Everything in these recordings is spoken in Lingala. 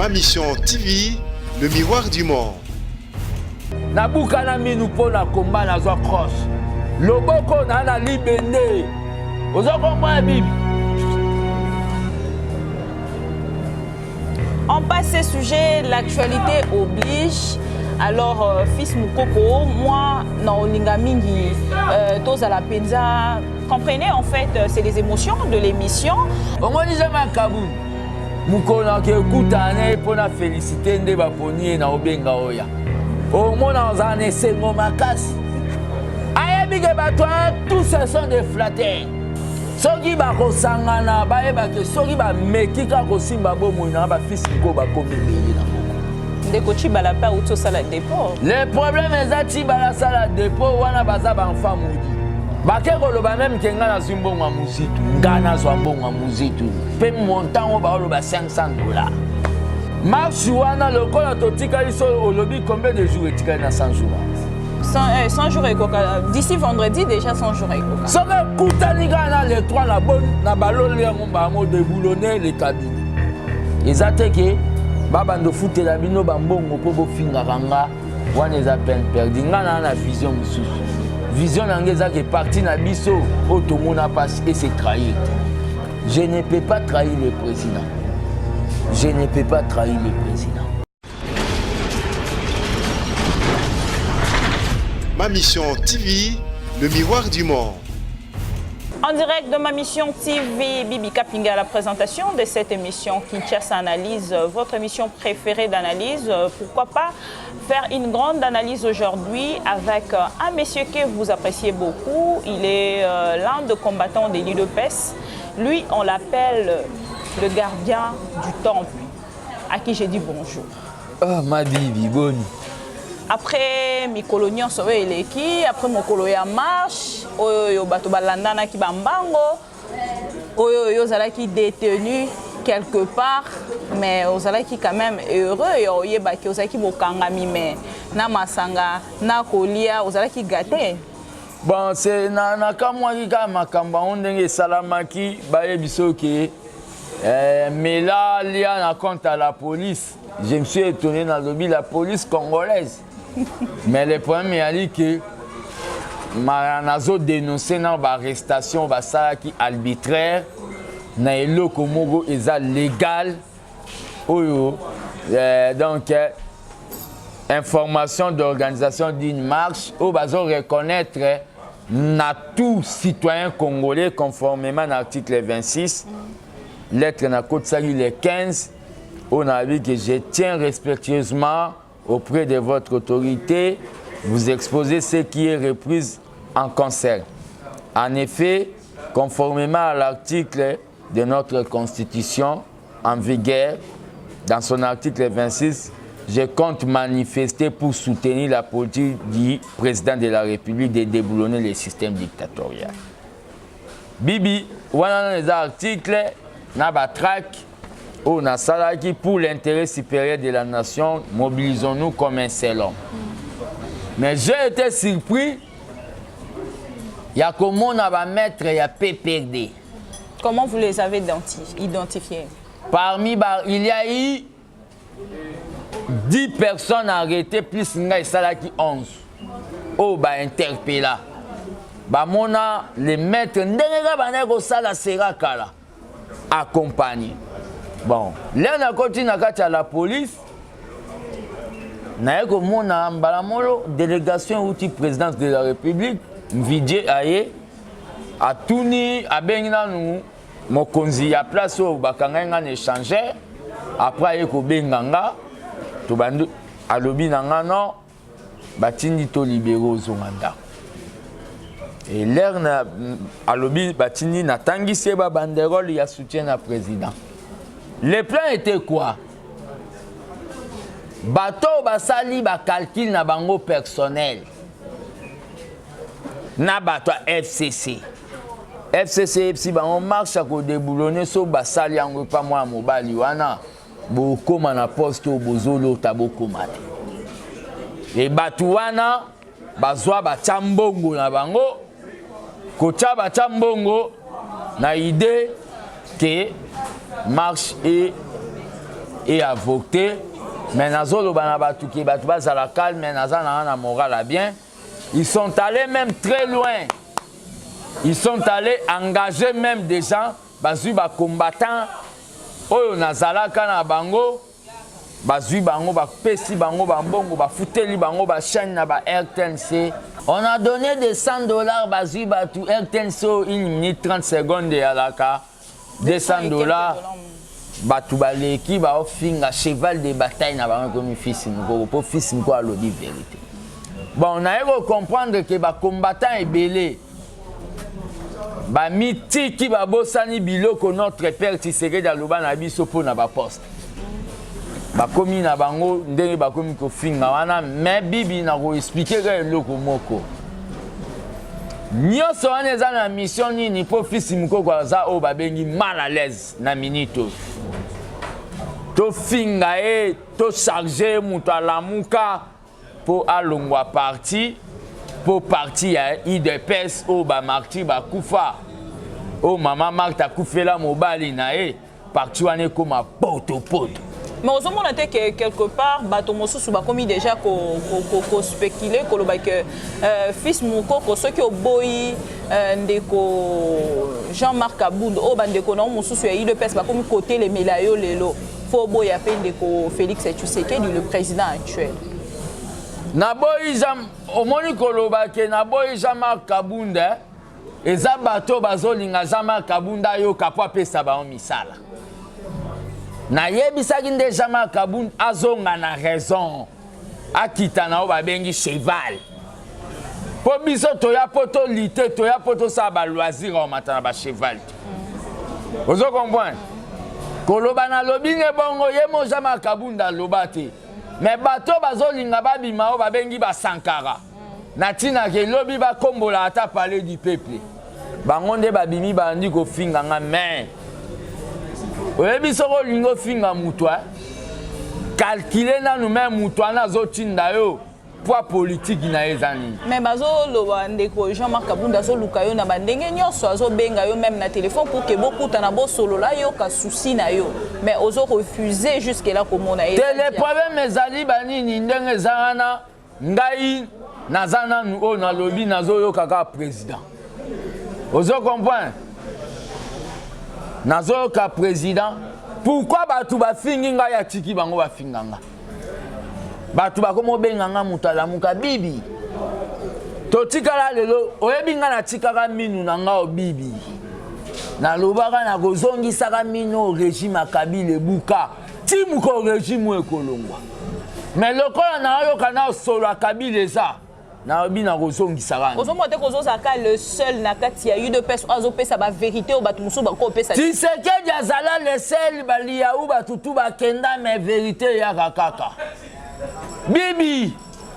Ma Mission TV, le miroir du monde. Nabukana minu mpo na komba nazwa croche loboko na na libende oza komona bibi. On passe ce sujet, l'actualité oblige. Alors, fils Mukoko, moi, na olinga mingi, tozala penza, comprenez en fait, c'est les émotions de l'émission. Omoni Jean Kabou, mokolo nake ekutana na ye mpo na félicité nde baponi ye na obenga oya omona ozala na esengo makasi ayebi ke bato wana tous ce sont des flatteurs soki bakosangana bayeba ke soki bameki kaka kosimba bomoi na bafils moko bakomi ebele na moko. Ndeko Tshibala mpe auti osala dépôt. Le problème eza Tshibala asala dépôt wana baza baenfant maudit bake koloba même ke ngai nazwi mbongo ya mozitu ngai nazwa mbongo ya mozitu mpe montant oyo baoloba 500 $. Marche wana lokola totikali so olobi combien de jours etikali na 100 jours? 100 jours ekoka d'ici vendredi déjà, 100 jours ekoka. Soki ekutani kaka na le 3 na boni na baloli yango bango déboulonner le cabinet eza te ke babanda ofutela bino bambongo mpo bofingaka nga wana eza peine perdue. Nga naa na vision mosusu, vision na nga eza ke parti na biso oyo tomona mpasi ese trahir te. Je ne peux pas trahir le président, je ne peux pas trahir le président. Ma Mission TV, le miroir du monde. En direct de Ma Mission TV, Bibi Kapinga à la présentation de cette émission Kinshasa Analyse, votre émission préférée d'analyse. Pourquoi pas faire une grande analyse aujourd'hui avec un monsieur que vous appréciez beaucoup. Il est l'un des combattants des l'UDPS. Lui, on l'appelle le gardien du temple, à qui j'ai dit bonjour. Oh, ma Bibi, boni? Après mikolo nyonso oyo eleki, après mokolo ya marche oyo bato balandanaki bambango oyo oyo ozalaki détenu quelque part, mais ozalaki quand même heureux ya oyebaki ozalaki bokangami, mais na masanga na kolia ozalaki gâté. Bon, c'est na nakamwaki kaka makambo yango ndenge esalamaki bayebi soki mela lia na compte à la police. Je me suis étonné, nalobi la police congolaise, mais le problème eyali ke nazodénonce na baarrestation basalaki arbitraire na eloko moko eza légal oyo donc information d'organisation d'une marche oyo bazo reconnaître na tout citoyen congolais conformément na article 26. Lettre nakotisaki le 15 oyo nalobi que je tiens respectueusement auprès de votre autorité vous exposer ce qui est reprise en concerne. En effet, conformément à l'article de notre constitution en vigueur, dans son article 26, je compte manifester pour soutenir la politique du président de la République de déboulonner le système dictatorial. Bibi, wana eza article na batract oyo nasalaki pour l'intérêt supérieur de la nation, mobilisons-nous comme un seul homme. Mais j'ai été surpris ya komona bamaître ya PPRD. Comment vous les avez identifiés? Parmi ba, il y a eu 10 personnes arrêtées plus ngai esalaki 11 oyo bainterpela bamona le maître ndenge kaka bandaki kosala sera kala accompagné. Bon, lere nakoti na kati ya la police naye komona mbala molo délégation euti présidence de la République. Mvidie aye atuni abengi nanu mokonzi ya place oyo bakangai nga na échangeur. Après aye kobenga nga tobandi alobi na nga non batindi tolibere ozonga ndako e lere na alobi batindi natangisi ye babanderole ya soutien na président. Le plan était quoi? Bato oyo basali bacalcul na bango personnel na bato ya FCC. FCC eyebisi bango marche ya kodéboulonner so basali yango epa mwana mobali wana bokóma na poste oyo bozolota bokóma te. E bato wana bazwa batya mbongo na bango kotya batya mbongo na idée ke marche e e avorté. Mais nazoloba na bato ke bato bazala calme, naza nanga na moral ya bien. Ils sont allés même très loin, ils sont allés engager même des gens. Bazwi bacombattant oyo nazalaka na bango, bazwi bango, bapesi bango bambongo, bafuteli bango bachaîne na ba RTNC. On a donné des 100 $. Bazwi bato RTNC oyo 1 minute 30 secondes eyalaka 200 $. Bato baleki baofinga. Cheval de bataille na bango ekomi Fils Mokoko, mpo Fils Mokoko alobi vérité. Bon, naye kocomprendre ke bacombattant ebele bamitiki, babosani biloko notre père Tshisekedi aloba na biso mpo na baposte. Bakomi na bango ndenge bakomi kofinga wana. Mais Bibi, na koexpliquer kaka eloko moko: nyonso wana eza na mission nini? Mpo Fils Mokoko aza oyo babengi mal à l'aise na minute oyo. Tofinga ye, tocharge ye, moto alamuka mpo alongwa parti, mpo parti ya UDPS oyo bamartyrs bakufa, oyo mama Marthe akufela mobali na ye, parti wana ekóma potopoto. Mais ozomona te ke quelque part bato mosusu bakomi déjà kospéculer, koloba ke Fils Mokoko, soki oboyi ndeko Jean-Marc Kabund, oyo bandeko na yo mosusu ya UDPS bakomi kotelemela yo lelo, fo oboya mpe ndeko Félix Tshisekedi, le président actuel? Naboyi Jean, omoni, koloba ke naboyi Jean-Marc Kabund, eza bato bazolinga Jean-Marc Kabund ayoka mpo apesa bango misala. Nayebisaki nde Jean-Marc Kabund azonga na raison, akita na oyo babengi cheval, mpo biso toya mpo tolite, toya mpo tosala baloisir, aomata na bacheval te. Ozo comprendre? Koloba nalobi nde bongo, ye mo Jean-Marc Kabund aloba te. Me bato bazolinga babima oyo babengi basankara na ntina ke elobi bakombola ata Palais du Peuple, bango nde babimi, bandi kofinga nga. Mais oyebi, soki olingi ofinga moto, calcule nanu. Me moto wana azotinda yo, poids politique na ye eza nini? Mais bazoloba ndeko Jean-Marc Kabund azoluka yo na bandenge nyonso, azobenga yo même na téléphone pour ke bokutana, bosolola, yoka souci na yo, mais ozo refuse jusque là komona ye. Te, le problème ezali banini, ndenge eza wana, ngai naza nanu oyo nalobi, nazoyoka kaka président. Ozo comprendre? Nazoyoka président. Pourquoi bato bafingi ngai? Atiki bango bafinga nga. Bato bakoma obenga nga moto alamuka. Bibi, totikala lelo. Oyebi, nga natikaka minu na nga obibi, nalobaka nakozongisaka mino. Régime ya Kabila ebuka ti moko régime oyo ekolongwa. Mais lokola nayoka na solo ya Kabila, eza nayebi nakozongisaka. Ozomona te kozozalaka le seul na kati ya UDPS oyo azopesa bavérité oyo bato mosusu bakopesa? Tshisekedi azala le seul. Baliyahu batutu bakenda, mais vérité eyaka kaka. Bibi,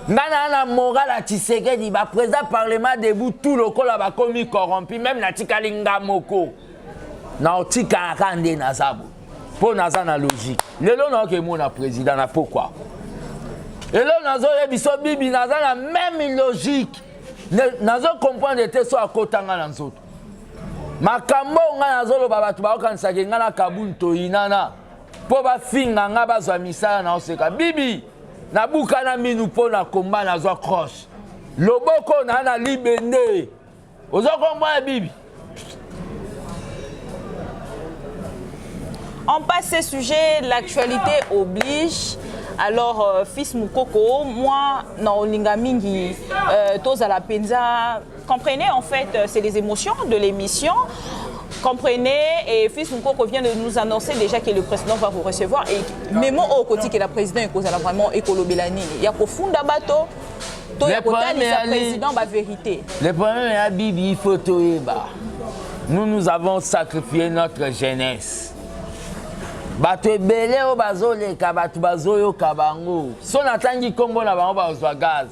nga na na moral ya Tshisekedi. Baprésident Parlement debout tout lokola bakomi corrompu, même natikali nga moko, na otikalaka nde naza boye, mpo naza na logique. Lelo naoke emona président na pokwa elo nazoyebi so. Bibi, naza na même logique. Nazocomprendre te so akotanga na nzoto makambo oyo ngai nazoloba. Bato baokanisaka ngai na Kabund toyinana mpo bafinga nga, bazwa misala. Na oseka, Bibi, nabuka na minu mpo na komba, nazwa croche loboko na na libende. Oza comprendre, Bibi? On passe ce sujet, l'actualité oblige. Alors, Fils Mukoko, moi, na olinga mingi, tozala penza, comprenez, en fait, c'est les émotions de l'émission. Comprenez, et Fils Mukoko vient de nous annoncer déjà que le président va vous recevoir. Et même au côté que le président est vraiment ekolobela nini. Il y a kofunda bato, to ya kotalisa président ba vérité. Le problème est, Bibi, il faut toyeba. Nous, nous avons sacrifié notre jeunesse. Bato ebele oyo bazoleka, bato bazoyoka bango, so natangi nkombo na bango, bazwa gaz.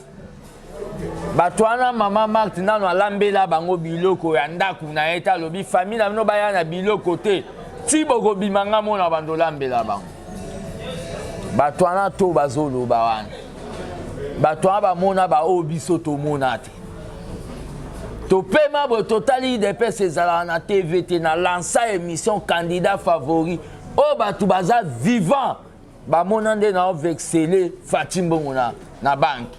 Bato wana, mama Marthe nano alambela bango biloko ya ndako na ye te. Alobi famille na bino baya na biloko te ti bokobima. Nga mona bando olambela bango. Bato wana to bazoloba wana, bato wana bamona baoyo biso tomona te. Topema boye, totali UDPS ezalaka na TV te. Na lansa émission Candidat Favori oyo bato baza vivant. Bamona nde na vexele Fatshi mbongo na, na banque.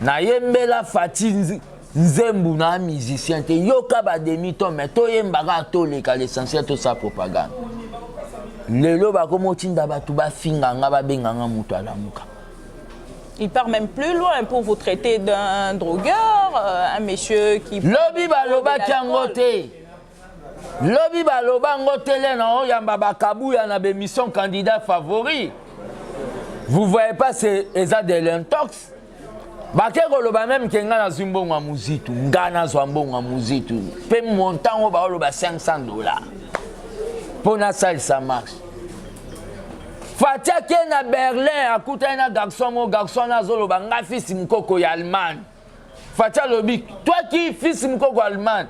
Nayembela Fatshi nzembu na musicien te, yoka ba demi ton mais toyemba kaka toleka, l'essentiel tosala propagande. Lelo bakomi otinda bato bafinga nga, babenga nga moto alamuka. Il part même plus loin pour vous traiter d'un drogueur, un monsieur qui... Lobi balobaki yango te. Lobi baloba yango te le na oyamba bakabuya na bémission candidat favori. Vous voyez pas, c'est eza de l'intox. Bake koloba même ke nga nazwi mbongo ya muzitu, nga nazwa mbongo ya muzitu mpe montant oyo baoloba $500 mpo nasalisa marche. Fatshi ake na Berlin, akutani na garçon moko, garçon wana azoloba nga fils Mukoko ya Allemagne. Fatshi alobi toi qui fils Mukoko Allemagne?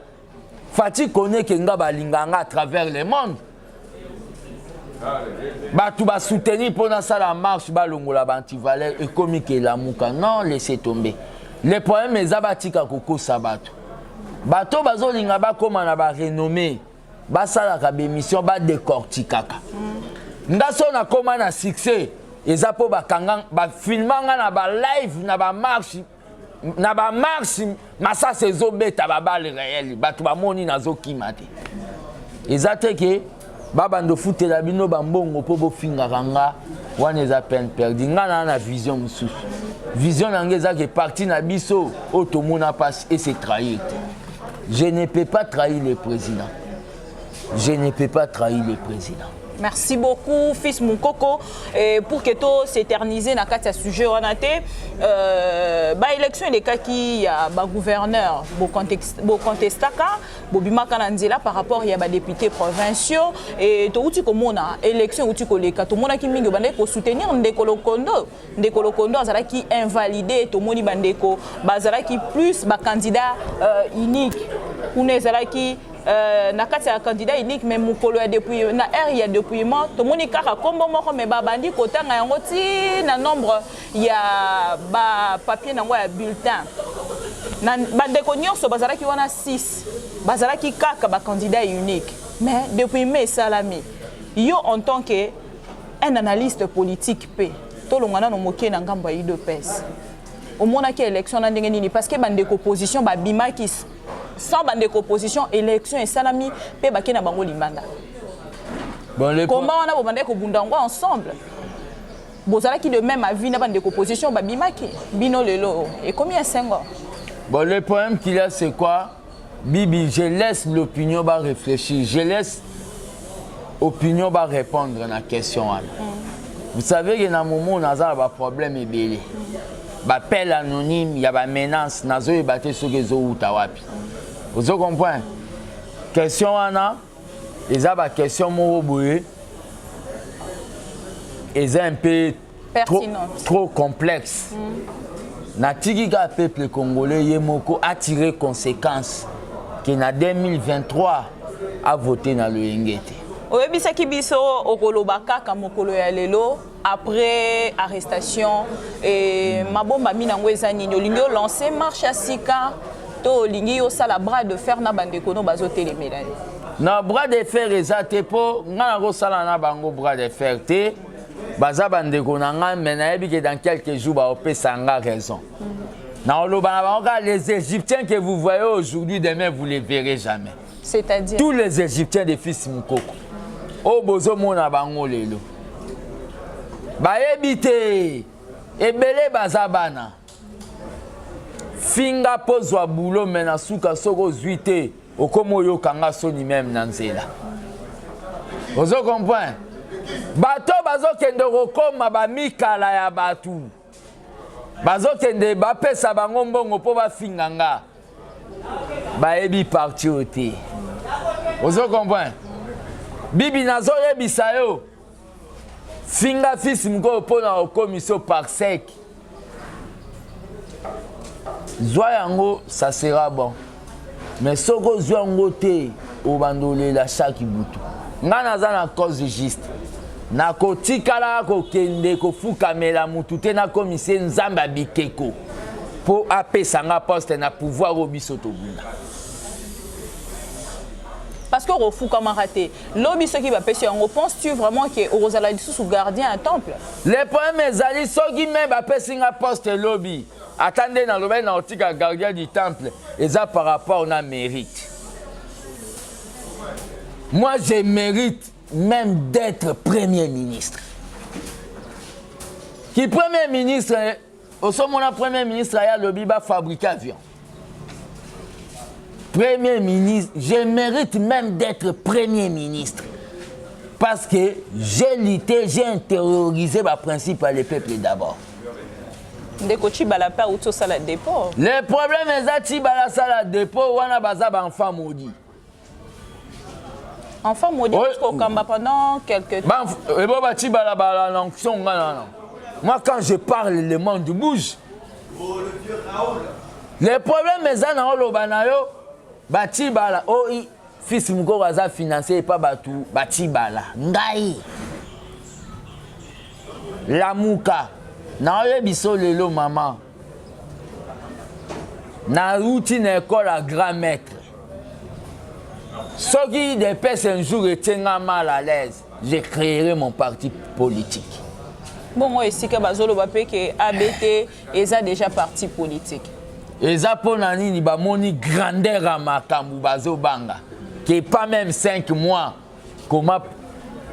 Fatshi connaît ke nga balinga nga à travers le monde. Bato basoutenir mpo nasala marche balongola baantivaleur, ekomi ke elamuka. Non, laissez tomber. Le problème eza batika kokosa bato. Bato bazolinga bakóma na barenommé, basalaka bémission, badécortikaka. Nga so nakóma na succès eza mpo bakanga bafilma nga na balive, na bamarche, na bamarche, masasi ezobeta, babale réel, bato bamoni nazokima te. Eza te ke babanda ofutela bino bambongo mpo bofingaka nga, wana eza peine perdue. Nga naa na vision mosusu. Vision na nga eza ke parti na biso oyo tomona mpasi ese trahir te. Je ne peux pas trahir le président, je ne peux pas trahir le président. Merci beaucoup, fils Mukoko. Et pour que to s'éterniser na kati ya sujet wana te, ba élection elekaki ya ba gouverneur, bo contexte bo contestaka, bobimaka na nzela par rapport ya ba députés provinciaux et to uti komona élection uti koleka, tomonaki mingi bandaki ko soutenir ndeko Lokondo. Ndeko Lokondo azalaki invalidé, tomoni bandeko bazalaki plus ba candidat unique. Kuna ezalaki na kati ya candidat unique, mais mokolo ya dépouille, na heure ya dépouillement, tomoni kaka nkombo moko, mais babandi kotanga yango ti na nombre ya bapapier nango ya bulletin. Na bandeko nyonso bazalaki wana 6 bazalaki kaka bacandidat unique, mais dépouillement esalami. Yo, en tant que un analyste politique, mpe tolonga nano moke na ngambo ya UDPS, omonaki élection na ndenge nini? Parce que bandeko opposition babimaki. Sans bandeko opposition, élection esalami mpe bake na bango libanda. Bon, le Komba wana bobandaki kobunda yango ensemble, bozalaki de même avis na bandeko opposition babimaki. Bino lelo ekomi esengo. Bon, le problème qu'il y a, c'est quoi? Bibi, je laisse l'opinion va réfléchir. Je laisse l'opinion va répondre à la question. Vous savez que dans le moment où on a un problème ebele. Ba appel anonyme, il y a ba menace, nazoyeba te soki ezowuta wapi. Ozo comprendre? Question wana eza ba question moko boye eza un peu trop, Pertinente. Trop complexe. Natiki kaka peuple congolais ye moko atire conséquence ke na 2023 avote na loyenge te. Oyebisaki biso okoloba kaka mokolo ya lelo après arrestation e mabombami nango eza nini? Olingi olance marche ya sika to olingi osala bras de fer na bandeko no bazotelemela yo? Na bras de fer eza te, mpo ngai nakosala na bango bras de fer te. Baza bandeko na ngai, mais nayebi ke dans quelques jours baopesa nga raison. Nakoloba na bango kaka: les Égyptiens que vous voyez aujourd'hui, demain vous les verrez jamais. C'est-à-dire? Tous les Égyptiens de fils Mukoko oyo bozomona bango lelo, bayebi te, ebele baza bana. Finga mpo zwa bulo, me na suka soki ozwi te, okomi oyokanga soni même na nzela. Ozo comprendre? Bato bazokende kokóma bamikala ya bato, bazokende bapesa bango mbongo mpo bafinga nga, bayebi parti oyo te. Ozo comprendre, Bibi? Nazoyebisa yo, finga fils mokolo mpo na okomisa parsec, zwa yango, ça sera bon. Mais soki ozwi yango te, obanda olela chaque butu. Ngai naza na cause juste. Nakotikala kokende kofukamela mutu te, nakomisa Nzambe ya bikeko mpo apesa nga poste na pouvoir oyo biso tobunda. Parce que okofukamaka te. Lobi soki bapesi yango, penses-tu vraiment que okozala lisusu gardien ya temple? Le problème ezali, soki me bapesi nga poste lobi, ata nde nalobaki na kotika gardien du temple, eza par rapport na mérite. Moi, je mérite même d'être premier ministre. Ki premier ministre, osomona premier ministre aya alobi bafabriquer avion. Premier ministre, je mérite même d'être premier ministre parce que j'ai lutté, j'ai intériorisé ma principe à le peuple d'abord. Ndeko Tshibala mpe auti osala dépôt. Le problème eza, Tshibala asala dépôt wana, baza baenfant maudit. Enfant maudit? Oui. Parce qu'okamba pendant quelque temps. Ebo baTshibala bala na onction nga nana. Moi, quand je parle, le monde bouge. Le problème eza na oloba na yo, baTshibala oi fils mokoko aza financé epa bato baTshibala. Ngai Lamuka, naoyebi so lelo, mama, nauti na ekole ya grand maître. Soki UDPS un jour etie nga mal à l'aise, je créerai mon parti politique. Bongo esika bazoloba mpe ke ABT eza déjà parti politique. Eza mpo na nini? Bamoni grandeur ya makambo, bazobanga ke pas même 5 mois, comment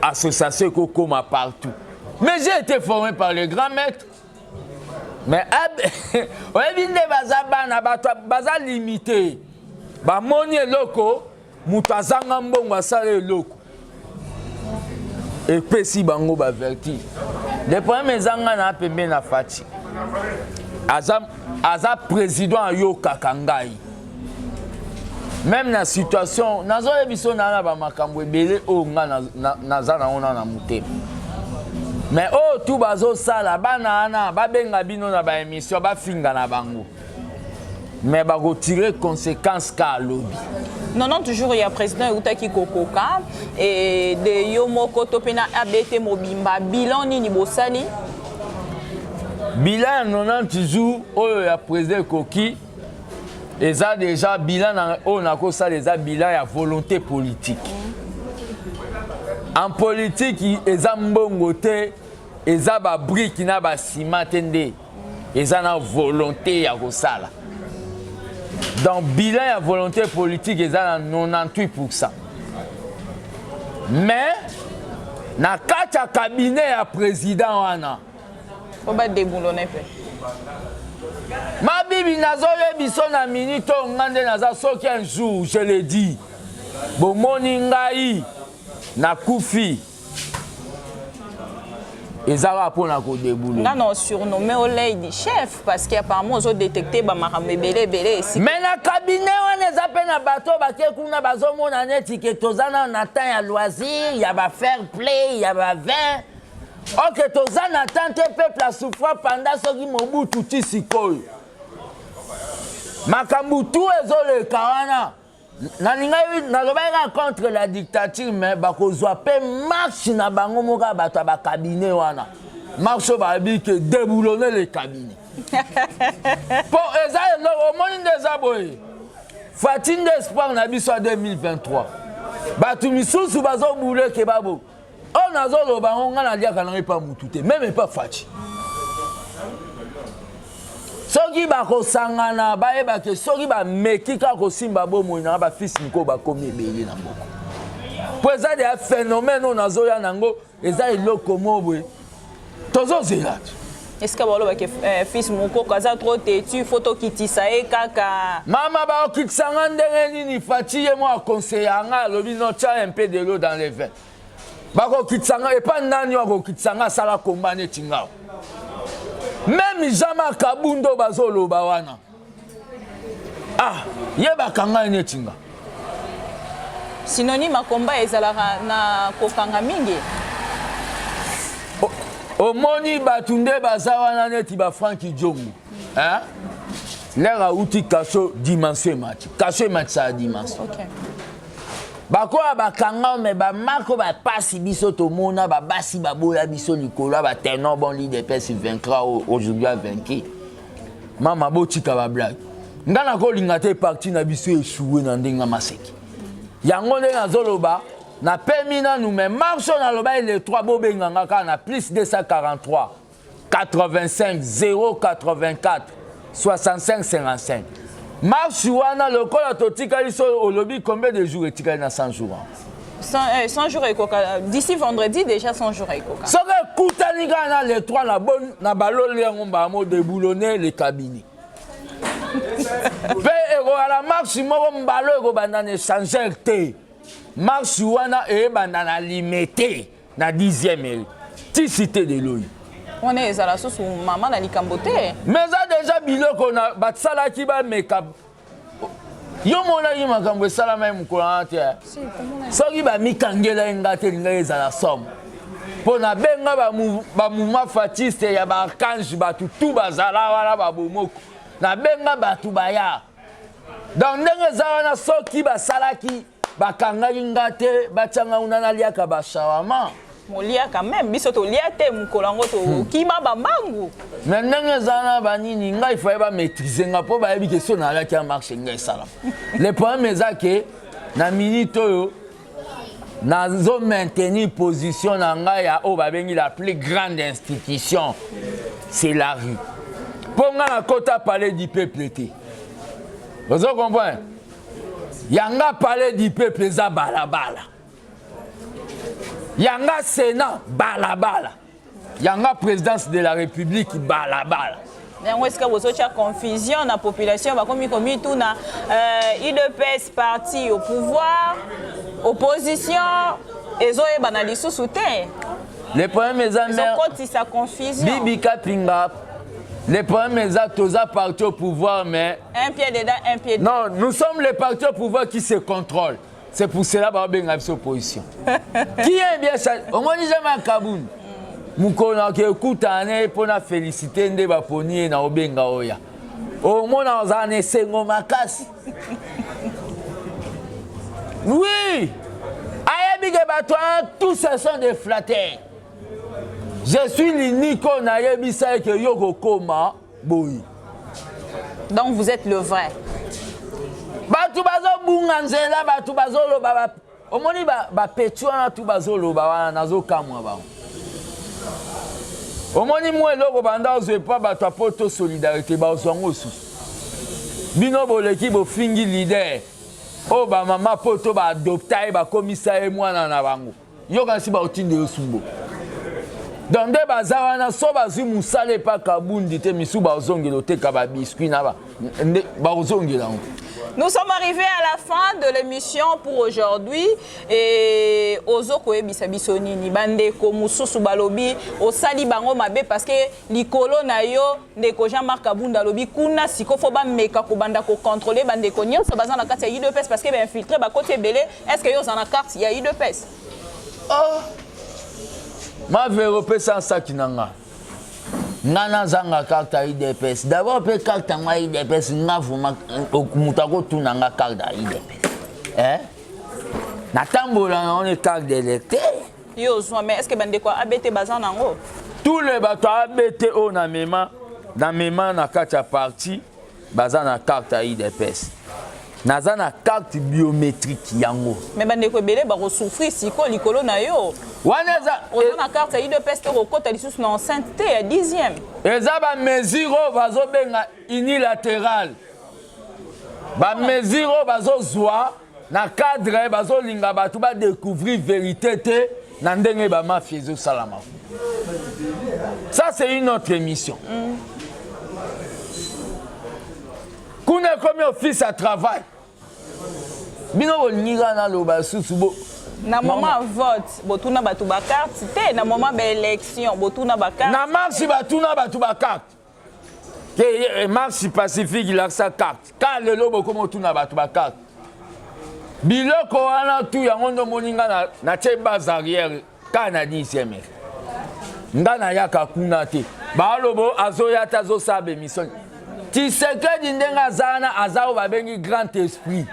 association ekokoma partout. Mais j'ai été formé par le grand maître. Mais oyebi nde baza bana, bato baza limité. Bamoni eloko, moto azanga mbongo, asala eloko, epesi bango bavertige. Le problème eza, nga na pembe na Fatshi, aza président, ayokaka ngai même na situation nazoyebi so naa na bamakambo ebele oyo nga naza nango na motema. Mais oyo tu bazosala, bana wana babenga bino na baémission, bafinga na bango, mais bakotire conséquence ka alobi. Non, toujours ya président eutaki kokoka e de yo moko to mpe na ABT mobimba, bilan nini bosali? Bilan ya 90 jours oyo ya président ekoki eza déjà bilan na oyo nakosala, eza bilan ya volonté politique. En politique, eza mbongo te, eza babriques na basima te, nde eza na volonté ya kosala. Donc bilan ya volonté politique eza na 98. Mais na kati ya cabinet ya président wana, po badéboulonner mpe. Mabibi, nazoyebi so na minute oyo, nga nde naza. Soki un jour, je le dis, bomoni ngai nakufi, eza kaka mpona kodéboulonner. Nga na surnommé o lady chef parce que apparemment ozodétecte bamakambo ebele ebele esika. Mais na cabinet wana eza mpe na bato bake kuna, bazomona neti ke toza nano na temps ya loisir, ya bafair play, ya bavin. Ok, toza na temps te. Peuple asouffra panda soki Mobutu ti sikoyo. Makambo tu ezoleka wana, nalingai nalobaki kaka contre la dictature, mais bakozwa mpe marche na bango moko ya bato ya bacabinet wana, marche oyo bayebi ke déboulonner le cabinet, mpo eza eloko omoni nde eza boye. Fatshi nde espoir na biso ya 2023. Bato misusu bazobuleke babo oyo nazoloba yango, ngai naliaka nango epa mutu te, même epa Fatshi. Soki bakosangana, bayebake soki bameki kaka kosimba bomoi nanga, bafils moko bakomi ebele na mboka, mpo eza deya phénomène oyo nazoya nango, eza eloko mo boye tozozela te. Esika balobaki fils Mokoko aza trop têtu, faut tokitisa ye kaka. Mama, bakokitisa nga ndenge nini? Fatshi ye mo aconseiller nga, alobi: "No, tia un peu de l'eau dans le vin." Bakokitisa nga epa nani? Oyo akokitisa nga asala komba neti ngao, même Jean-Marc Kabund bazoloba wana, ah, ye bakanga ye neti nga. Synonyme akomba ezalaka na kokanga mingi. Omoni bato nde baza wana neti baFranck Diongo, hein? Lere auti kaso, dimension emati, kaso ematisaka dimension. Bakoya bakanga, me bamako bapasi biso, tomona babasi baboya biso likolo ya baténor. Bon, l'UDPS vaincra, aujourd'hui a vaincu. Mama, botika bablague. Nga nakolinga te parti na biso échoué na ndenge maseki. Yango nde nazoloba, napemi nanu, mais marche oyo nalobaki le 3, bobenga nga kaka na plus 243 85 084 65 55. Marche wana lokola totikali, so olobi combien de jours etikali na 100 jours? 100 jours ekoka d'ici vendredi, déjà 100 jours ekoka. Soki ekutani kaka na le 3, na bon na baloli yango mbala mo déboulonner le cabinet. Mpe ekozala marche moko mbalo ekobanda na échangeur te. Marche wana eyebanda na Limete, na 10e rue, ti Cité de l'OUA. Wana ezala susu mama na likambo te. Mais eza déjà biloko na basalaki, bameka. Yo monaki makambo esalamaki mokolo wana te? Soki bamikangela ye nga te, elingai ezala somme, mpo nabenga bamouvement fatshiste ya baarchange, bato tu bazala wana, babomoko, nabenga bato baya. Donc ndenge eza wana, soki basalaki, bakangaki nga te, batianga kuna, naliaka bashawama. Molia quand même, biso tolia te mokolo yango, tokima bambangu. Mais ndenge eza na banini, ngai faye bamaîtrise nga, mpo bayebi ke so nalaki ya marche ngai esalama. Le problème eza ke na minute oyo nazo maintenir position na ngai ya oyo babengi la plus grande institution, c'est la rue, mpo ngai nakota Palais du Peuple te. Ozo comprendre? Yanga Palais du Peuple eza balabala, yanga Sénat balabala, yanga présidence de la République balabala. Yango esika bozotia confusion na population, bakomi komituna UDPS parti au pouvoir, opposition, ezoyebana lisusu te. Le problème eza ezokotisa confusion. Bibi Kapinga, le problème eza toza parti au pouvoir, mais un pied dedans, un pied. Non, nous sommes les partis au pouvoir qui se contrôlent. C'est pour cela babenga biso opposition. Qui est bien omoni jamais Kabund mokolo nake ekutana na ye mpo na félicité nde baponi ye na obenga oya, omona ozala na esengo makasi. Oui, ayebi ke bato wana tous, ce sont des flatteurs. Je suis l'unique oyo nayebisa ye ke yo kokoma boye. Donc vous êtes le vrai. Bato bazobunga nzela, bato bazoloba, omoni bapeti wana tu bazoloba wana, nazokamwa bango. Omoni mwa eloko banda ozwa epa bato ya poto, solidarité, bazwa yango susu. Bino boleki, bofingi leader oyo bamama poto baadopta ye, bakomisa ye mwana na bango. Yoka, si baotinda yo sumbo. Donc nde baza wana, so bazwi mosala epa Kabundi te, misu bazongela oteka babiscuit na nde bakozongela yango. Nous sommes arrivés à la fin de l'émission pour aujourd'hui et ozo koyebisa biso nini? Bandeko mosusu balobi osali bango mabe parce que likolo na yo, ndeko Jean-Marc Kabunda alobi kuna siko fo bameka kobanda kocontrôler bandeko nyonso baza na kati ya UDPS parce que bainfiltré bakoti ebele. Est ce que yo oza na carte ya UDPS? Oh. Mavero, opesa saki na nga, nga nazanga carte ya UDPS d'abord, mpe carte yango ya UDPS, nga vraiment moto akotuna nga carte ya UDPS, eh? Natambola nango ne carte d'électeur. Yo ozwa, mais est ce que bandeko ya ABT baza nango? Tous les bato ya ABT oyo namema na kati ya parti baza na carte ya UDPS. Naza na carte biométrique yango. Mais bandeko ebele bakosouffrir sikoyo likolo na yo. Wana eza Oza na carte ya UDPS te, kokota lisusu na enceinte te ya 10e. Eza bamesure oyo bazobenga unilatéral, bamesure oyo bazozwa na cadre bazolinga bato badécouvrir vérité te na ndenge bamafia ezosalama. Ça, c'est une autre émission. Kuna ekomi office ya travail. Bino bolingi kaka naloba susu bo Na moment vote botuna bato bacarte te, na moment baélection botuna bacarte. Na marche batuna bato bacarte ke marche pacifique, lakisa carte. Ka lelo bokoma otuna bato bacarte. Biloko wana tu yango nde omoni nga natie base arrière kaka na 10e. Nga nayaka kuna te. Balobo azoya te, azosala bémission. Tshisekedi ndenge aza wana, aza oyo babengi grand esprit.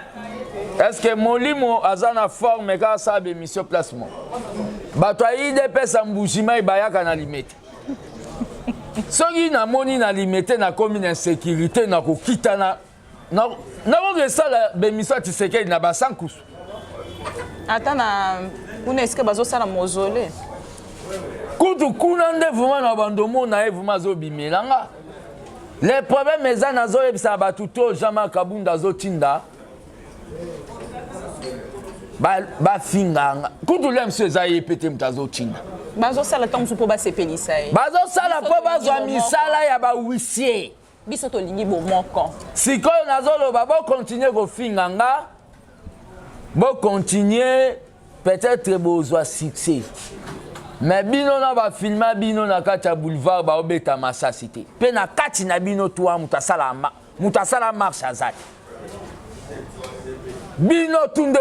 Est ce que molimo aza na forme kaka asala bémission place moko? Bato ya UDPS ya Mbujimai bayaka na Limete. Soki namoni na Limete nakomi na insécurité, nakokita na nakoki esala bémission ya Tshisekedi na basankusu. Ata na kuna esika bazosala mausolée. Kutu kuna nde vraiment na bando omona ye vraiment azobimela nga. Le problème eza nazoyebisa bato to Jean-Marc Kabund azotinda bafinga nga kutu le mosusu eza ye mpe te moto azotinda. Bazosala ntango mosusu mpo basepelisa ye. Bazosala mpo bazwa misala ya bahuissier. Biso tolingi bomoko. Sikoyo nazoloba bokontinue kofinga nga, bokontinue peut-être bozwa succès, mais bino na bafilma bino na kati ya boulevard baobeta masasi te, mpe na kati na bino twa moto asala moto asala marche aza te. Bino tu nde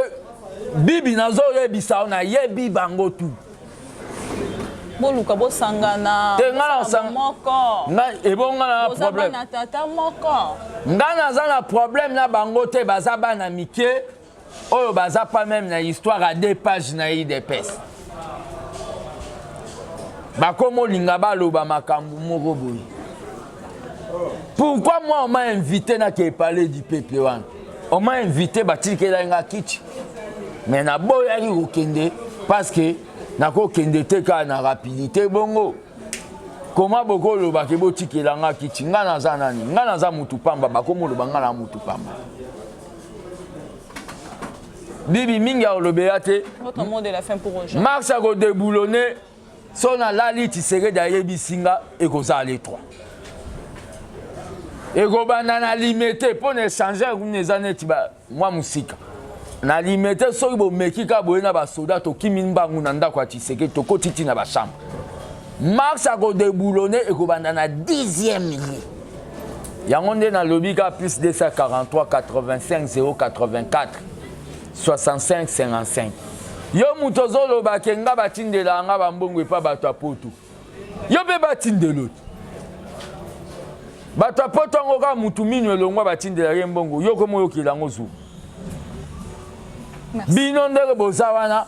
bibi nazoyebisa yo, nayebi bango tu. Boluka bosangana. Te, nga na moko. Ebonga na problème. Na tata moko. Nga naza na problème na bango te, baza bana mike oyo baza pas même na histoire à deux pages na UDPS. Bakomo linga baloba makambo moko boye. Pourquoi moi on m'a invité na ke parler du peuple wana? On m'a invité batikela nga kiti. Mais na boyaki kokende parce que nakokende te kaka na rapidité bongo. Comment bokoloba ke botikela nga kiti? Nga naza nani? Nga naza mutu pamba, bakomoloba nga na mutu pamba. Bibi mingi alobela te. Votre mot de la fin pour aujourd'hui. Marche à déboulonner. So nalali Tshisekedi ayebisi nga ekozala le 3. Ekobanda na limete mpo na échanger kuna eza neti mwa mosika. Na limete soki bomeki kaka boye na basoda tokimi mbangu na ndako ya Tshisekedi tokoti ti na bachambre. Marche à kodeboulonner ekobanda na 10e lieu. Yango nde nalobi kaka plus 243 85 084 65 55. Yo moto ozoloba ke nga batindela nga bambongo epa bato ya poto, yo mpe batindelo te. Bato ya poto yango kaka mutu minu elongwa batindela ye mbongo, yo komo oyokela yango zuwa. Bino ndenge boza wana,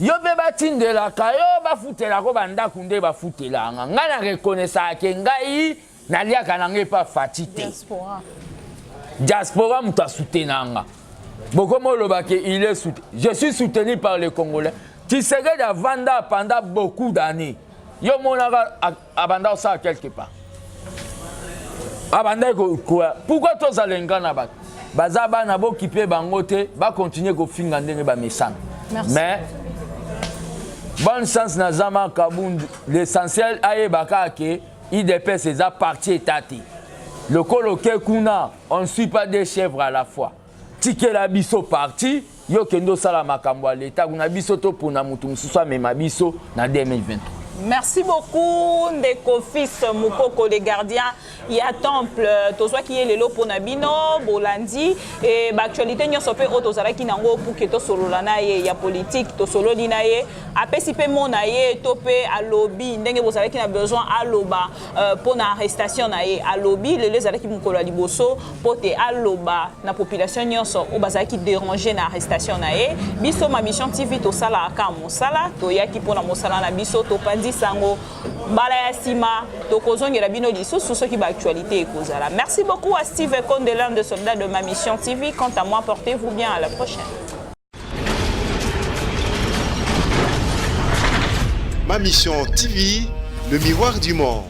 yo mpe batindelaka yo, bafutelako bandako nde bafutelaka nga. Nga na reconnaissaka ke ngai naliaka na ngai epa Fati te. Diaspora moto asoutenaka nga. Bokomo oloba ke il est soutenu. Je suis soutenu par les Congolais. Tshisekedi avanda pendant beaucoup d'années. Yo monaka abanda osala quelque part. Abanda ko pourquoi tozala nga na bato? Baza bana bokipe bango te, ba continuer kofinga ndenge ba mesana. Mais bonne chance na Zama Kabund, l'essentiel ayebaka ke UDPS eza parti état te. Lokolo ke kuna, on ne suit pas des chèvres à la fois. Tikela biso parti, yo kendo sala makambo ya l'État kuna biso to pona mutu mususu amema biso na 2023. Merci beaucoup ndeko fils Mukoko le gardien ya temple tozwaki ye lelo pona bino bolandi e ba actualité nyonso pe oyo tozalaki nango pour que tosolola na ye ya politique tosololi na ye apesi pe mot na ye to pe alobi ndenge bozalaki na besoin aloba pona arrestation na ye alobi lelo ezalaki mokolo ya liboso po te aloba na population nyonso oyo bazalaki déranger na arrestation na ye. Biso ma mission TV tosalaka kaka mosala, toyaki pona mosala na biso, topanzi sango mbala ya nsima tokozongela bino lisusu soki ba actualité ekozala. Merci beaucoup à Steve Konde, l'un des soldats de ma mission TV. Quant à moi, portez-vous bien, à la prochaine. Ma Mission TV, le miroir du monde.